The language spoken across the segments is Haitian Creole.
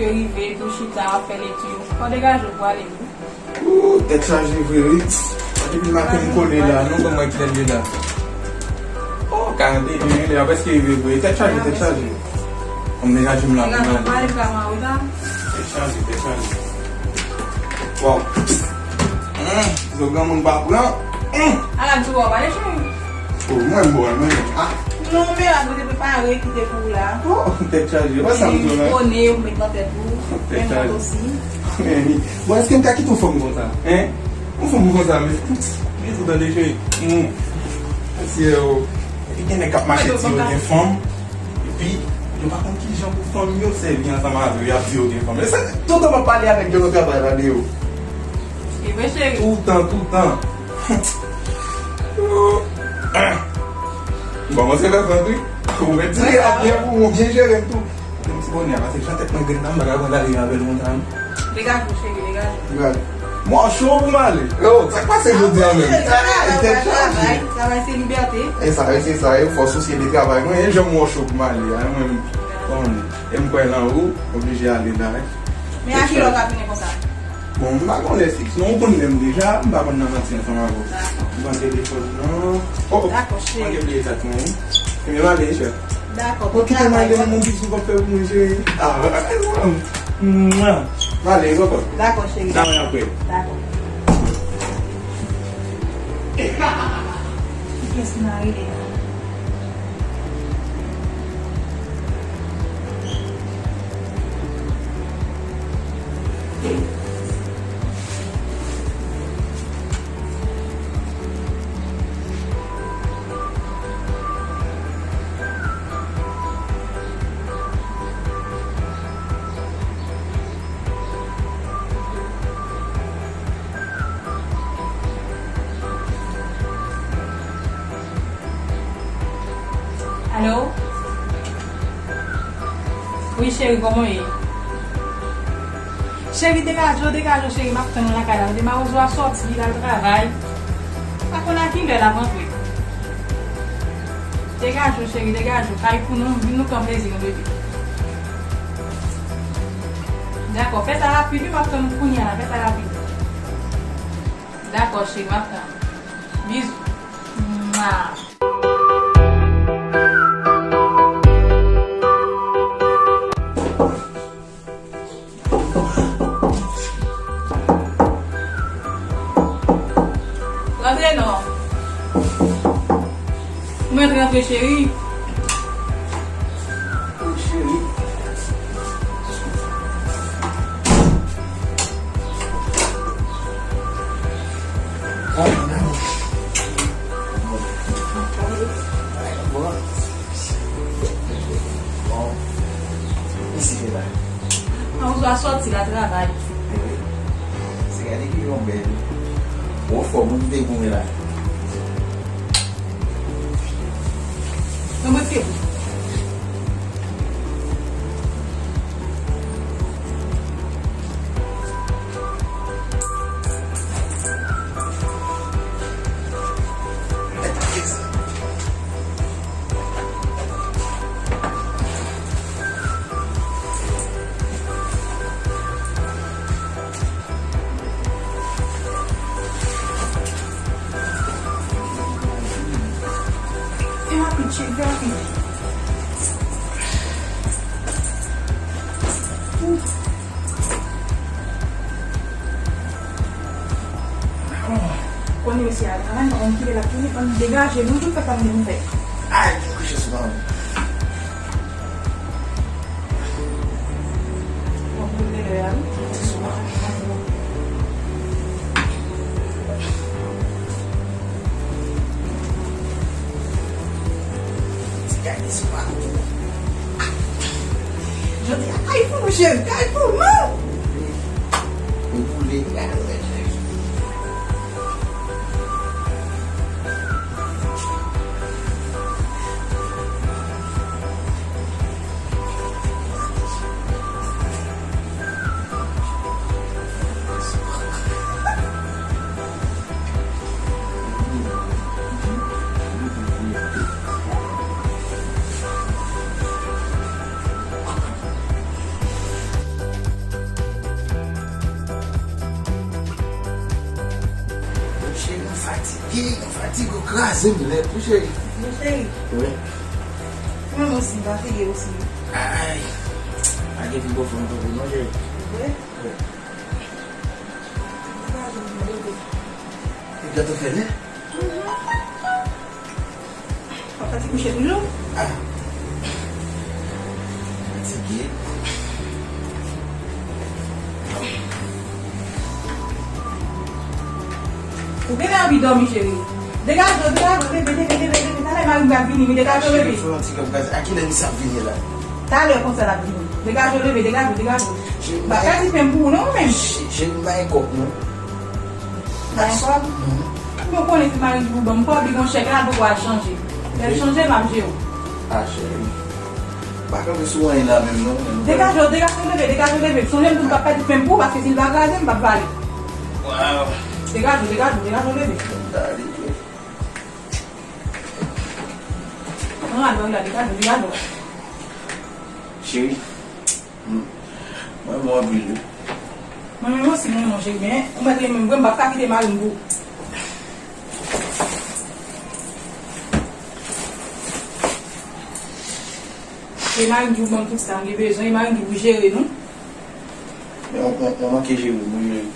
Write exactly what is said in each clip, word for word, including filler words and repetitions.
Rive, tou chita, w ap fè lekti w. Fò w degaje w pou ale, wi. Ooh, tèt chaje vre, wi. Depi maten m kole la, nou konn wè kilè l ye la. Oh, karannde yen, lè a prèske rive vre. Tèt chaje, tèt chaje. Fò m degaje m la pou m ale. Tèt chaje, tèt chaje. Waw. Hum, zo granmoun pa pran. Hum. Ala di w pa pale, cheri. Oh, mwen bon, mwen bon. Ah. Non, men la, mwen te prepare, kite pou ou la. Oh, tèt chaje. Wè sa m di w la. Bonè, ou met nan tèt ou. Tèt chaje. Bon, èske m ka kite yon fanm konsa? Hein? Yon fanm konsa, men. Bizou, tande, cheri. Hum. Mesye, oh. Epi gen nèg k ap mache di yo gen fanm. Epi, yo pa konn kijan pou fanmi yo sèvi ansanm avè yo, y ap di yo gen fanm. E se toutan m ap pale a nèg yo nan travay la deyò. E vre, cheri. Toutan, toutan. M kòmanse fè sant, wi. Ou mèt di, ap byen pou mwen, byen jere m tou. Mwen ti bonè a, paske jan tèt mwen grenn nan, m pa ka pran lari avè l konsa, non. Degaje w, cheri, degaje w. Gad. Mwen cho pou m ale. Yo, sa k pase jodi a menm? Travay, travay, travay, travay se libète. E sa, e se sa, e fò sosyete travay mwen, e jan mwen cho pou m ale a, mwen menm, konnen. E m kwè nan ou, oblije ale la. Men a kilè w ka tounen konsa? Bon, m pa konnen fiks. Non, ou konn menm deja, m pa konn nan manti ansanm avè w. Dakò. M pran telefòn nan. Oh, oh. Dakò, cheri. Mwen te bliye kat mwen, wi. Ebyen, m ale, chè. Dakò, bon travay. Bon, kite m ale, men yon bizou w ap fè pou mwen, cheri. Ah, mwa. M ale, papa. Dakò, cheri. N a wè apre. Dakò. Ki pyès m a rele la? Alo? Wi, cheri, kòman w ye? Cheri, degaje w, degaje w, cheri, m ap tann ou lakay la. Tande, mawozo a sòti, l al travay. Pa konn a kilè l ap rantre. Degaje w, cheri, degaje w. Kay pou nou, vin nou pran plezi nou, bebe. Dakò, fè sa rapid, wi, m ap tann ou kounye a la, fè sa rapid. Dakò, cheri, m ap tann. Bizou. Mwa. Rantre non. Ou mèt rantre, cheri. Wi, cheri. Ah, non. Bon. Bon. Isi te la. An, ou swa sòti la travay. Wi. Se gade ki yon bèl. Bon, fò moun te goumen la. Nan mwen te. Fè rapid, cheri, fè rapid. Konnen mesye a travay, nou pa konn kilè l ap tounen, ann degaje nou, tout fè sa nou gen pou fè. Ay, mwen kouche sou pa mwen. Bon, pou lè a, wi. Ti kay ki sou pa. Jodi a, kay pou nou, cheri, kay pou nou. Ou boule, gade, cheri. Ih, fatig ou kraze m nèt, wi, cheri. Wi, cheri. Wi. Mwen osi, m fatige osi. Ay, pa gen pi bon fanm tankou w non, cheri. Wi. Wi. Li gentan fè lè? Mhm. W ap pati kouche toujou? Ah. Fatige. Ou genlè anvi dòmi, cheri. Degaje w, degaje w, leve, leve, leve, leve. Talè mari m pral vini, wi, degaje w, leve. Cheri, fè yon ti kè m kraze. A kilè misye ap vini la? Talè konsa l ap vini. Degaje w, leve, degaje w, degaje w. M ap pèdi pen m pou ou, non, ou menm. Cheri, m pa gen kòb, non. Mwen kòb? Mhm. Mwen konnen se mari m pou ban m kòb, li gon chèk la, pou w al chanje. Lè l chanje, m ap jere w. Ah, cheri. M pa kanpe sou anyen la menm non, menm. Degaje w, degaje w, leve, degaje w, leve. Sonje m di w m p ap pèdi pen m pou w, paske si l pa kraze, m p ap vale. Waw. Degaje w, degaje w, degaje w, leve. Dale, wi. Pran al, pran al, degaje w, degaje w. Cheri. Hmm. Mwen bon anpil wi. Mwen menm osi, mwen bon cheri, men ou mèt renmen m vre, m p ap ka kite mari m pou ou. E mari m ki pou ban m tout sa m gen bezwen, e mari m ki pou jere nou. Men ou, ou, ou manke jere m wi, cheri.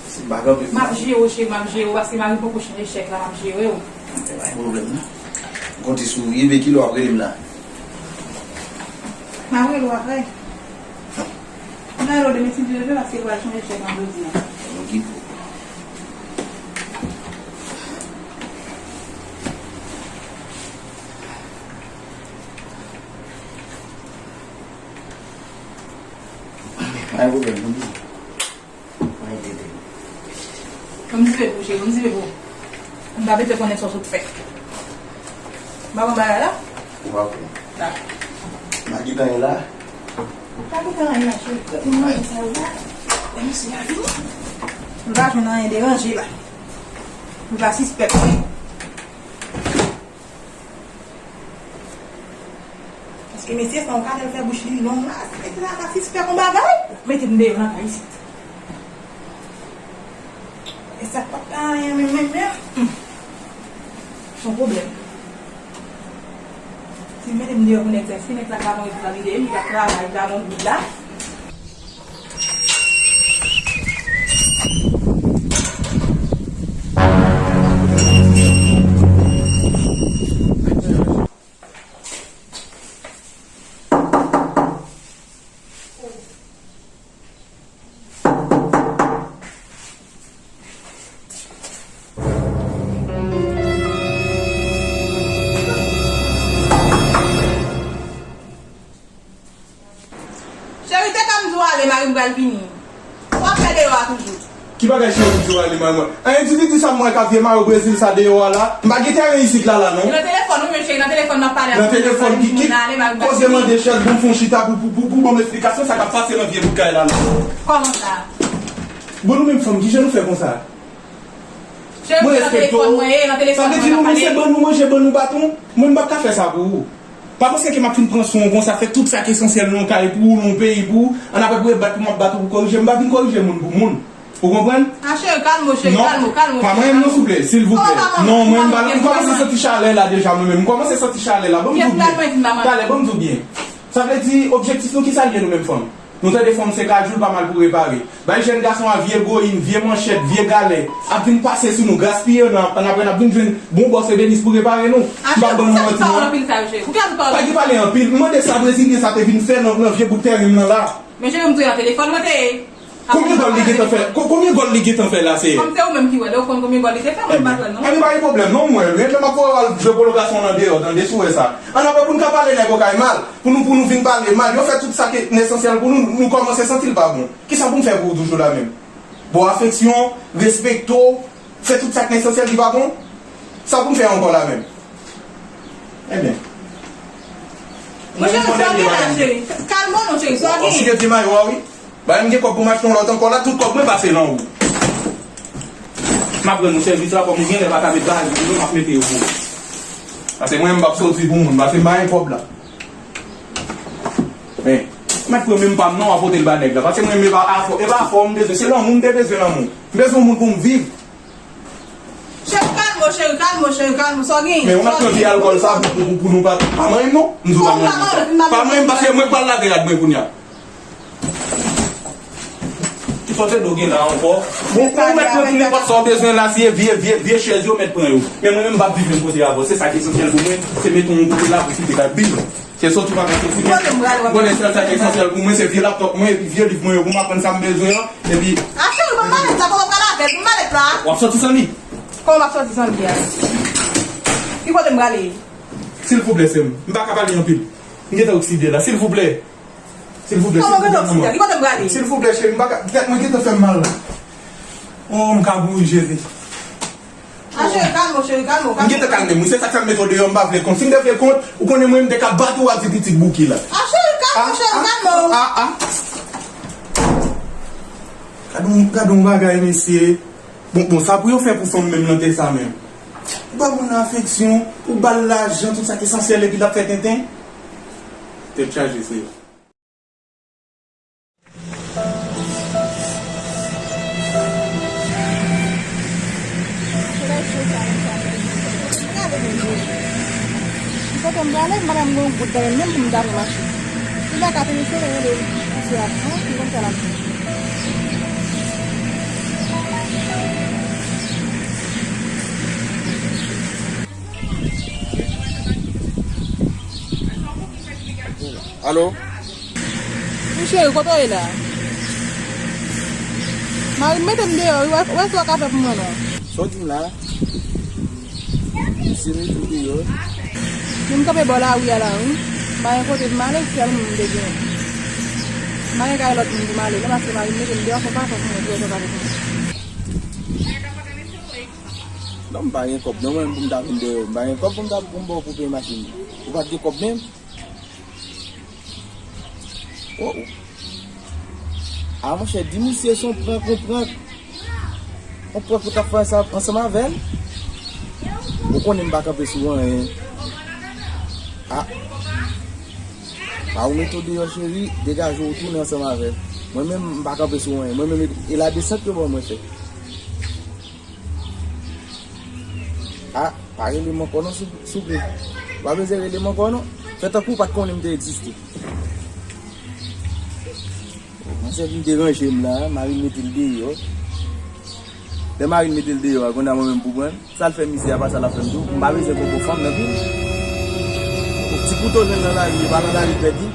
Si m pa kanpe pou ou. M ap jere w, cheri, m ap jere w, paske mari m poko chanje chèk la, m ap jere w. Men pa gen pwoblèm non. M konte sou ou wi, men kilè w ap rele m la? M ap rele w apre. M nan rele w demen si Dye vle, paske l pral chanje chèk lan jodi a. Ok. Pa gen pwoblèm, non. Ban m dife pou ou, cheri, ban m dife pou ou. M pa bezwen konnen sa w sot fè. M pa pran bagay la? Ou pa pran. Dakò. M pa kite anyen la? Pa kite anyen la, cheri. Kote m manje sa yo la? Lè misye a vini, m pa jwenn anyen deranje la. M pa sispèk. Paske mesye sa, ou ka wè l fè bouch li long la, si nèg la ka sispèk yon bagay, mete m deyò nan kay isit. E sa k p ap ta anyen menm, menm, menm. Hmm. Se yon pwoblèm. Si m mete m deyò pou nèg sa, si nèg la ka gon responsabilite, li ka travay, li ka gon goud la. Cheri, te ka m di w ale, mari m pral vini. W ap fè deyò a toujou. Ki bagay cheri m di w ale, mari mwen? An endividi sa m wè k ap vye mare w Brezil sa deyò a la. M pa gen tèren isit la, la, non. Nan telefòn, wi, men cheri, nan telefòn m ap pale ak moun nan, ki, ki koze mande chèk, bon, fè yon chita pou, pou, pou, pou ban m esplikasyon sa k ap pase nan vye bout kay la, non. Kòman sa? Bon, nou menm fanm, kijan nou fè konsa? Mwen respekte w. Sa vle di nou menm se ban nou manje, ban nou baton. Mwen m p ap ka fè sa pou ou. Pa panse ke m ap fin pran swen w konsa, fè tout sa k esansyèl nan yon kay pou ou, nan yon peyi pou ou, ann apre pou e bat pou m ap bat ou pou korije m. M pa vin korije moun pou moun. Ou konprann? Ah, cheri, kalme w, cheri, kalme w, kalme w, cheri, kalme w. Non, pa manyen m non, souple, silvouplè. Non, mwen m pa la, m kòmanse santi chalè la deja, mwen menm. M kòmanse santi chalè la. Ban m di w byen. Talè, ban m di w byen. Sa vle di, objektif nou, kisa l ye nou menm fanm? Nou tande fanm se kajou, l pa mal pou repare. Bay jèn gason a vye goyin, vye manchèt, vye galè, ap vin pase sou nou, gaspiye yo nan, annapre n ap vin jwenn bon bòs ebenis pou repare nou. M p ap ban nou manti non. Pa gen pale anpil, m mande sa brezilyen sa te vin fè nan, nan vye bout tèren m nan la. Men cheri, m di w nan telefòn mwen te ye. Konbyen gòl li gentan fè? Ko-, konbyen gòl li gentan fè la, seyè? Kòm se ou menm ki wè, lè w konn konbyen gòl li te fè, mwen m pa t wè non. Ebyen, pa gen pwoblèm non, mwen. Rete m ap voye w al jwe pwolongasyon nan deyò, tande, si w wè sa. Annapre pou n ka pale nèg okay mal, pou nou, pou nou vin pale mal, yo fè tout sa ki esansyèl pou nou, nou kòmanse santi l pa bon. Kisa pou m fè pou ou toujou la menm? Ba w afeksyon, respekte w, fè tout sa k nesesyè ki pa bon. Sa pou m fè ankò la menm? Ebyen. Monchè, sa w gen la, cheri? Kalme w non, cheri, sa w gen? Ou site di mayo a, wi. Ba m gen kòb pou m achte yon lòt ankò la, tout kòb mwen pase nan ou. M ap rann ou sèvis la, kòm ou genlè pa ka met bagay pou mwen, m ap mete yo pou ou. Paske mwen, m p ap soti pou moun, paske m pa gen kòb la. Men, mèt pran menm pa m non, w a pote l ba nèg la. Paske mwen, m e pa afò, e pa afò m bezwen, se lanmou m te bezwen, lanmou. M bezwen yon moun pou m viv. Chèf, kalme w, Cheri, kalme w, cheri, kalme w. Sa w genyen? Men ou mèt pran vye alkòl sa pou, pou, pou nou pa, pa manyen m non. M di w pa manyen m. Pa manyen m paske mwen k pral lave rad mwen kounye a. Ki sòte do gen la ankò? Bon, ou mèt pran tou nenpòt sa w bezwen la, si e vye, vye, vye chèz yo mèt pran yo. Men mwen menm m p ap viv menm kote avè w. Se sa ki esansyèl pou mwen, se mete w yon kote la pou kite kay bil. Se soti pa ka soti. Ou konnen sèl sa ki esansyèl pou mwen, se vye laptòp mwen epi vye liv mwen yo pou m aprann sa m bezwen an. Epi. A cheri, ban m malèt la, kòman m pral avè l? Ban m malèt la. W ap soti san li? Kòman m ap soti san li a? Ki kote m prale? Silvouplè, sè m. M pa ka pale anpil. M gentan okside la. Silvouplè. Silvouplè, silvouplè, manman. Ki kote m prale? Silvouplè, cheri, m pa ka. Tèt mwen gentan fè m mal la. Oh, m ka mouri, Jezi. A cheri, kalme w, cheri, kalme w, kalme w. M gentan kalme m, wi. Se sa k fè m mete w deyò, m pa vle kont. Si m te vle kont, ou konnen mwen, m te ka bat ou a di pitit Bouki la. A cheri, kalme w, cheri, kalme w. A, a. Gade yon, gade yon bagay, mesye. Bon, bon, sa pou yo fè pou fanm menm nan tè sa menm. Ou ba moun nan afeksyon, ou ba l lajan, tout sa k esansyèl, epi l ap fè tenten. Tèt chaje, se. Kote m prale, madanm gen yon goud nan men m pou m ta pran machin. Li pa ka fini fè rele misye ap pran, li konn sa l ap fè. Alo? Wi cheri, kote w ye la? Mari m mete m deyò wi, wè, wè sa w ka fè pou mwen non. Sa w di m la? Misye mete w deyò. Vin kanpe bò lari a la wi. M pa gen kote pou m ale, sèl moun m te gen. M pa gen kay lòt moun pou m ale non, paske mari m mete m deyò, fò w pa fè pou mwen, pou wè sa w ka fè pou mwen. Non, m pa gen kòb non, mwen menm pou m ta vin deyò. M pa gen kòb pou m ta, pou m ba w pou peye machin nan. Ou pa t gen kòb menm? Oh, oh. A monchè, di misye se yon prank, yon prank. Yon prank ou t ap fè sa ansanm avè l. Ou konnen m pa kanpe sou anyen. A. Pa ou mete w deyò, cheri, degaje w tounen ansanm avè l. Mwen menm, m pa kanpe sou anyen. Mwen menm, e, e ladesant yo ban mwen fè. A, pa rele m ankò non, sou, souple. Ou pa bezwen rele m ankò non. Fè tankou w pa t konnen m te egziste. Mwen sèvi m deranje m la, mari m mete l deyò. Lè mari m mete l deyò a, kounye a mwen menm pou pran l. Sa l fè misye a, pa sa l ap fè m tou. M pa bezwen poko fanm nan vil. Ti kouto jwenn nan lari, e pa nan lari l pèdi.